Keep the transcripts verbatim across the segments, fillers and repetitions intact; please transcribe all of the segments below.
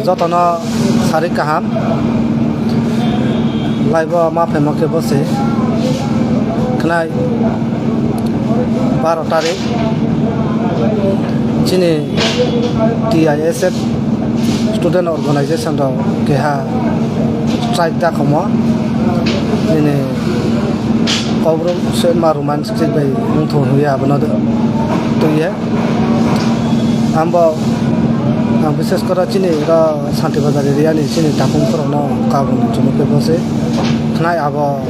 Jotono sari kaham. Laibo ma phaimo khe bo se khnai baro tarik chini T I S F student organization rok keha strike da khomo nini Kokborok se ma Roman script bai wngthok hwnwi abono twiya. Ambo ang bises koro chini ro Santi Bazar area ni chini takung khorokno kabun chumui khe bo se khnai abo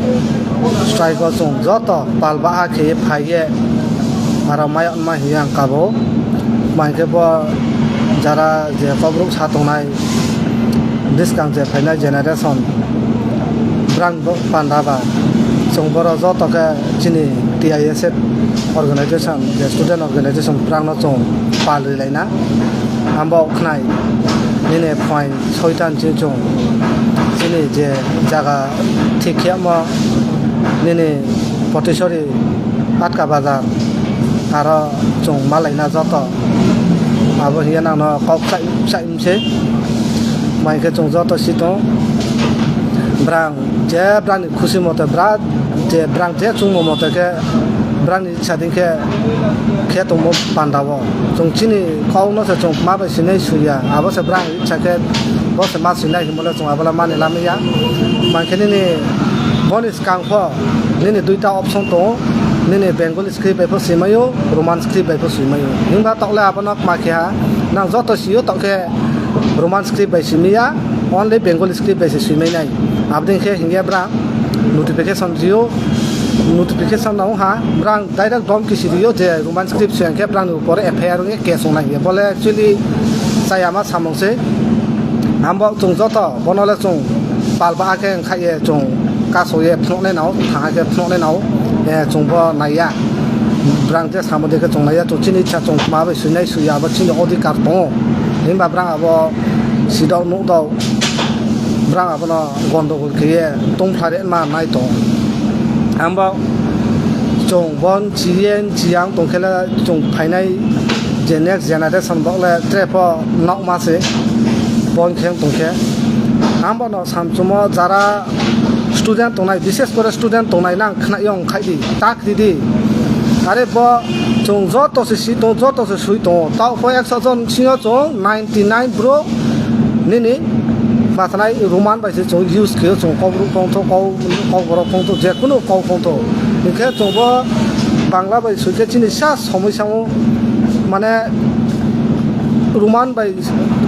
strike o chwng joto pal baha khe phaiye aro mai ma hiya ang kabo mai khe bo jara je Kokborok sa tongnai bwskang je phainai generation brang bo panda ba chwng borok joto khe chini T I S F organization je student organization brang no chwng pal rwlaina ambo khnai nini phoin soitan chini chwng chini je jaga thik khe mo nini Potisori Atka Bazar aro chwng malaina joto abo hiya nangno kok chai chai se mai khe chwng joto si tong brang je brang ni khusi mote bra je brang je chwngmo mote khe brang ni sading khe khe tongmo panda o chwng chini kok no se chwng ma bai sinai suya abo se brang sa khe bo se ma sinai himole chwng abola mani lamaya mai khe nini boni swkang pho nini duita option tongo nini Bengali script bai pho swimaio Roman script bai pho swimaio himba tokle abono ma khe ha nang joto sio tokhe Roman script bai simiya only Bengali script bai se swimai nai abding khe hingya brang notification rio notification nang ha brang direct dom kisi rio je Roman script swi khe brang ni upor F I R wngkhe case wngnai hiya bole actually chayama samung se ambo chwng joto bono le chwng pal ba khe wngkha ye chwng kaso ye phunuknai nao thang khe phunuknai nao chwng bo naiya brang je samo de khe chwng naiya chwng chini cha chwng ma bai swinai swiya abo chini odhikar tongo himba brang abo sidok nukdok brang abono gondogol khe ye tongphlare ma nai tong ambo chwng bon chiyen chiyang tongkhele chwng phainai je next generation bokle trepo nokma se bon kheng tongkhe ambono samchumo jara student tongnai bishes kore student tongnai nang khnaiyong khaidi tak didi are bo chwng joto se si tongo joto se sui tongo tao pho ekso jon singo chwng ninety nine bro nini matanai Roman bai se chwng use khe chwng Kokborok phongthok Kokborok phongthok jekunu kok phongthok hingkhe chwng bo Bangla bai sui khe chini sa somoi sango mane Roman bai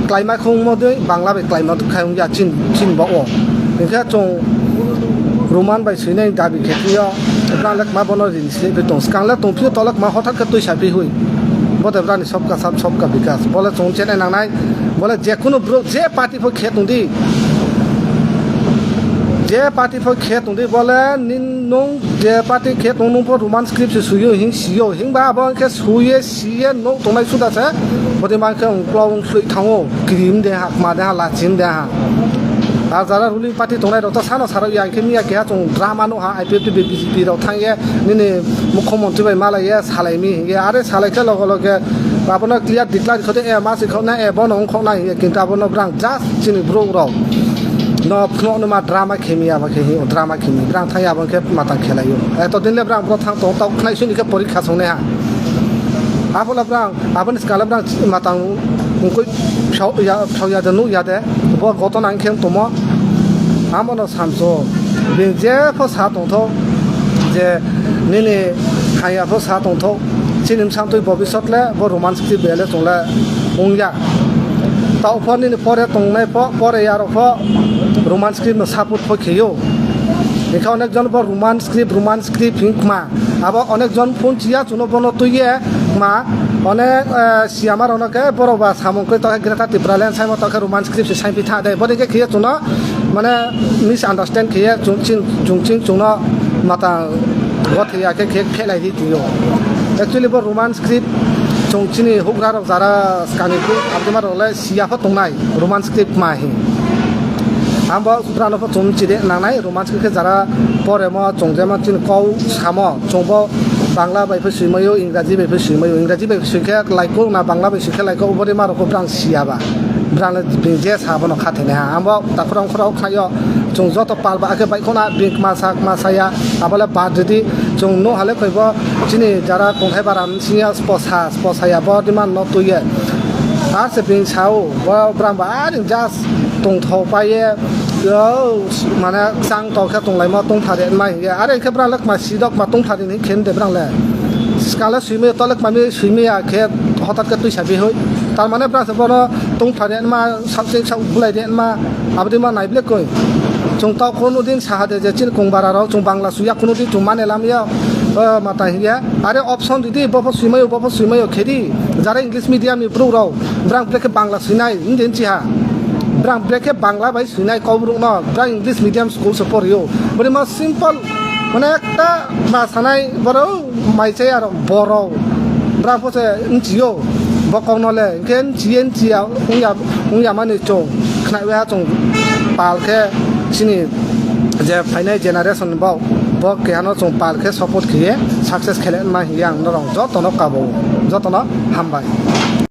klaima khungmo de Bangla bai klaima khai wngya chin chin ba o hingkhe chwng Roman bai suinai dabi khe thwiyo Bangla kma bono rini sile tong swkang le tong phio tole kma hothar khe twisa phi hui bo de brani sobka sab sobka bikas bole chwng chenai nangnai bole jekunu bro je party pho khe tong di je party pho khe tong di bole nin nung je party khe tong nung pho Roman script se suyo hing siyo hingba abo khe suye siye nok tongnai suda se bode man khe ungklo ungkhlwi thango krim de ha kma de ha lachim de ha a jara ruling party tongnai rok to sano saro yang khe miya keha chwng drama no ha I P F T B J P rok thang ye nini mukho montri bai malai ye salai mi hing ye are salai khe logo loge abono clear declare khode e ma se khok na e bono ong khok na hing ye kintu abono brang just chini bro rok no phunuk no ma drama khemi aba khe hi drama khemi brang thang ya abo khe matang khelai yo eto din le brang bro thang tong tok khnai suni khe porikha song ne ha abo le brang aboni skala brang matang ungkoi phau ya phau ya de nuk ya de bo goto nang khe tomo amo no samso bini je pho sa tong thok je nini haya pho sa tong thok chini bwsang twi bobisot le bo Roman script bele chwng le ung ya. Tao pho nini pore tongnai pho, pore yarok pho Roman script no support pho kheyo. Hingkhe onek jon bo Roman script, Roman script hing kma. Abo onek jon phone chiya chuno bono twiye kma. Onek, eh, siyama rokno khe borok ba samung khe tokhe Greater Tipraland saimo tokhe Roman script se saimpi tha de. Boni khe khiye chuno mane misunderstand khiye chung ching, chung ching chungno mata gothia khe khe phelai di twiyo. Actually bo Roman script chung chini hugra rok jara skani khe abdima rok le siya pho tongnai Roman script ma hi. Ang bo brano pho chung chide nangnai Roman script khe jara pore mo chung jema chini kau samo chung bo Bangla bai pho swimayo, Ingraji bai pho swimayo, Ingraji bai swi khe laiko na Bangla bai swi khe laiko obori ma rok pho brang siya ba. Brang le bini je sa bono kha thene ha. Ambo takhurang khurao khaio. Chwng joto pal ba khe bai khona bini kma sa kma saya. Abo le bad ridi. Chwng no hale koi bo chini jara kongthai bara singya spo sa spo saya bo diman no tuye. Ar se bini sao bo brang ba aring just tongthok paye. Yo, mane chang tok khe tonglaimo tongthari ma hiya. Are khe brang le kma sidok ma tongthari ni khen de brang le. Skala swimai tole kma mi swimai ya khe hotat khe tuisa bi hoi. Tar mane brang se bono tongthari ma sak chek sak bulai de ma abdi ma nai ble koi. Chwng tau kono din saha de je chini kong bara rok chwng Bangla suya kono din chwng mane lam ya. O mata hiya. Are option di di bo pho swimai bo pho swimai khe di. Jara English medium ni bru rok brang ble khe Bangla swinai inde chiha. Brang bre khe Bangla bai swinai kok bruk no, brang English medium school se porio. Bwrwi ma simple, mane ekta ma sanai borok mai chai aro borok. Brang pho se nchio, bo kok no le, hwnkhe nchiye nchiya, wngya, wngya mani chwng, khnai waiha chwng pal khe chini je phainai generation bo, bo keha no chwng pal khe support khiye success khele ma hiya ang norok joto no kabo, joto no hambai.